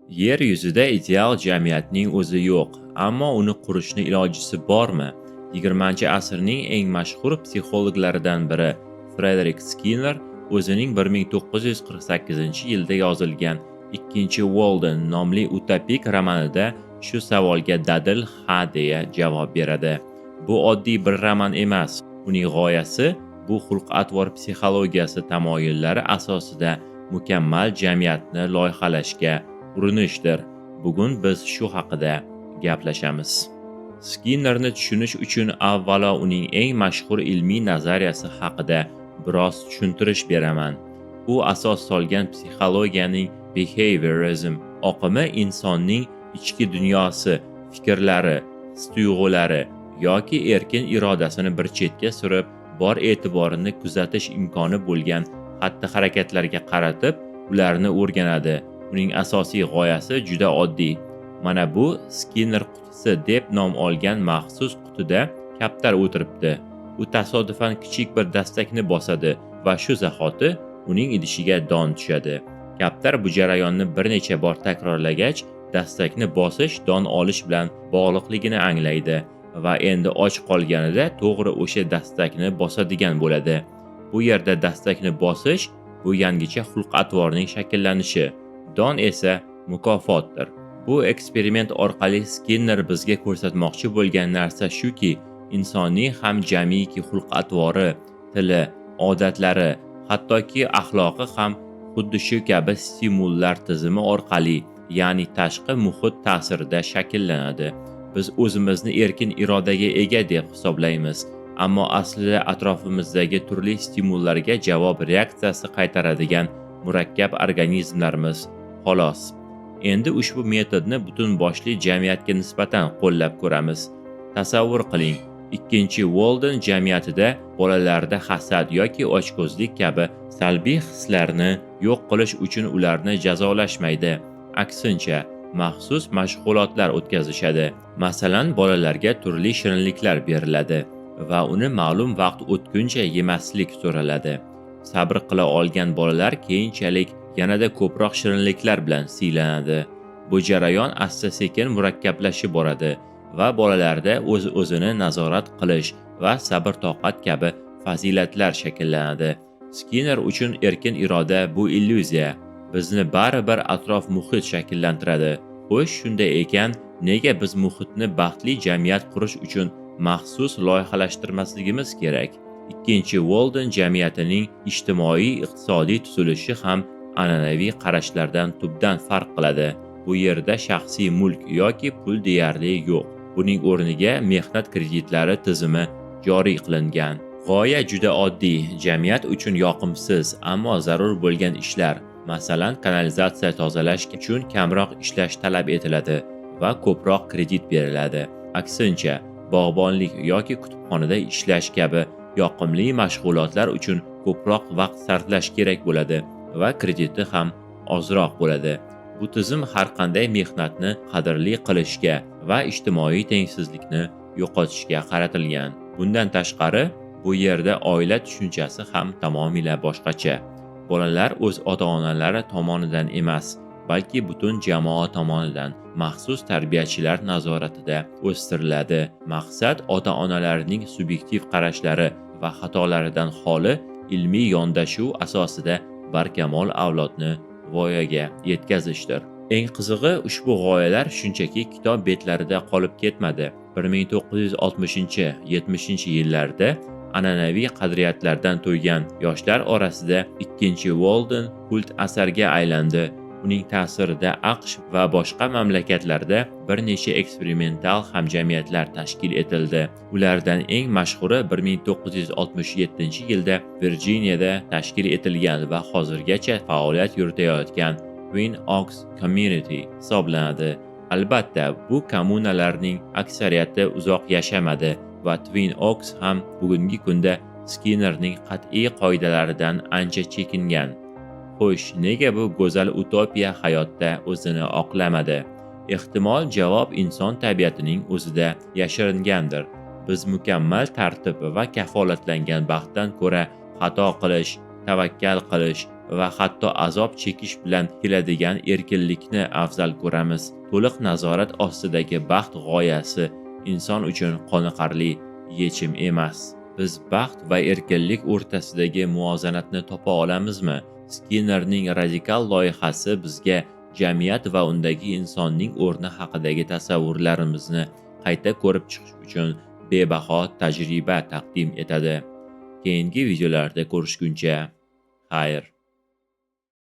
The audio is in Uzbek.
Yer yuzida ideal jamiyatning o'zi yo'q, ammo uni qurishni ilojisi bormi? 20-asrning eng mashhur psixologlaridan biri Frederik Skinner o'zining 1948-yilda yozilgan Ikkinchi Uolden nomli utopik romanida shu savolga dadil ha deya javob beradi. Bu oddiy bir roman emas. Uning g'oyasi bu xulq-atvor psixologiyasi tamoyillari asosida mukammal jamiyatni loyihalashga urinishdir. Bugun biz shu haqida gaplashamiz. Skinnerni tushunish uchun avvalo uning eng mashhur ilmiy nazariyasi haqida biroz tushuntirish beraman. U asos solgan psixologiyaning behaviorism oqimi insonning ichki dunyosi, fikrlari, his-tuyg'ulari yoki erkin irodasini bir chetga surib, bor e'tiborini kuzatish imkoni bo'lgan xatti-harakatlarga qaratib, ularni o'rganadi. Uning asosiy g'oyasi juda oddiy. Mana bu Skinner qutisi deb nom olgan maxsus qutida kaptar o'tiribdi. U tasodifan kichik bir dastakni bosadi va shu zahoti uning idishiga don tushadi. Kaptar bu jarayonni bir necha bor takrorlagach, dastakni bosish don olish bilan bog'liqligini anglaydi va endi och qolganida to'g'ri o'sha dastakni bosadigan bo'ladi. Bu yerda dastakni bosish bu yangicha xulq-atvorning shakllanishi, don esa mukofotdir. Bu eksperiment orqali Skinner bizga ko'rsatmoqchi bo'lgan narsa shuki, insonning ham jamiki xulq-atvori, tili, odatlari, hattoki axloqi ham xuddi shu kabi stimullar tizimi orqali, ya'ni tashqi muhit ta'sirida shakllanadi. Biz o'zimizni erkin irodaga ega deb hisoblaymiz, ammo aslida atrofimizdagi turli stimullarga javob reaksiyasi qaytaradigan murakkab organizmlarmiz, xolos. Endi ushbu metodni butun boshli jamiyatga nisbatan qo'llab ko'ramiz. Tasavvur qiling, ikkinchi Uolden jamiyatida bolalarda hasad yoki ochko'zlik kabi salbiy hislarni yo'q qilish uchun ularni jazolashmaydi. Aksincha, maxsus mashg'ulotlar o'tkazishadi. Masalan, bolalarga turli shirinliklar beriladi va uni ma'lum vaqt o'tguncha yemaslik so'raladi. Sabr qila olgan bolalar keyinchalik yanada ko'proq shirinliklar bilan siylanadi. Bu jarayon asta-sekin murakkablashib boradi va bolalarda o'z-o'zini nazorat qilish va sabr-toqat kabi fazilatlar shakllanadi. Skinner uchun erkin iroda bu illyuziya. Bizni baribir atrof-muhit shakllantiradi. Xo'sh, shunday ekan, nega biz muhitni baxtli jamiyat qurish uchun maxsus loyihalashtirmasligimiz kerak? Ikkinchi Uolden jamiyatining ijtimoiy-iqtisodiy tuzilishi ham an'anaviy qarashlardan tubdan farq qiladi. Bu yerda shaxsiy mulk yoki pul deyarli yo'q. Buning o'rniga mehnat kreditlari tizimi joriy qilingan. G'oya juda oddiy, jamiyat uchun yoqimsiz, ammo zarur bo'lgan ishlar, masalan, kanalizatsiya tozalash uchun kamroq ishlash talab etiladi va ko'proq kredit beriladi. Aksincha, bog'bonlik yoki kutubxonada ishlash kabi yoqimli mashg'ulotlar uchun ko'proq vaqt sarflash kerak bo'ladi va krediti ham ozroq bo'ladi. Bu tizim har qanday mehnatni qadrli qilishga va ijtimoiy tengsizlikni yo'qotishga qaratilgan. Bundan tashqari, bu yerda oila tushunchasi ham tamomila boshqacha. Bolalar o'z ota-onalari tomonidan emas, balki butun jamoa tomonidan maxsus tarbiyachilar nazoratida o'stiriladi. Maqsad ota-onalarning subyektiv qarashlari va xatolaridan xoli ilmiy yondashuv asosida barkamol avlodni voyaga yetkazishdir. Eng qizig'i, ushbu g'oyalar shunchaki kitob betlarida qolib ketmadi. 1960-70-yillarda an'anaviy qadriyatlardan to'ygan yoshlar orasida Ikkinchi Uolden kult asarga aylandi. Uning ta'sirida AQSh va boshqa mamlakatlarda bir necha eksperimental hamjamiyatlar tashkil etildi. Ulardan eng mashhuri 1967-yilda Virjiniyada tashkil etilgan va hozirgacha faoliyat yuritayotgan Twin Oaks Community hisoblanadi. Albatta, bu kommunalarning aksariyati uzoq yashamadi va Twin Oaks ham bugungi kunda Skinnerning qat'iy qoidalaridan ancha chekingan. Xo'sh, nega bu go'zal utopiya hayotda o'zini oqlamadi? Ehtimol, javob inson tabiatining o'zida yashiringandir. Biz mukammal tartib va kafolatlangan baxtdan ko'ra xato qilish, tavakkal qilish va hatto azob chekish bilan keladigan erkinlikni afzal ko'ramiz. To'liq nazorat ostidagi baxt g'oyasi inson uchun qoniqarli yechim emas. Biz baxt va erkinlik o'rtasidagi muvozanatni topa olamizmi? Skinnerning radikal loyihasi bizga jamiyat va undagi insonning o'rni haqidagi tasavvurlarimizni qayta ko'rib chiqish uchun bebaho tajriba taqdim etadi. Keyingi videolarda ko'rishguncha, xayr.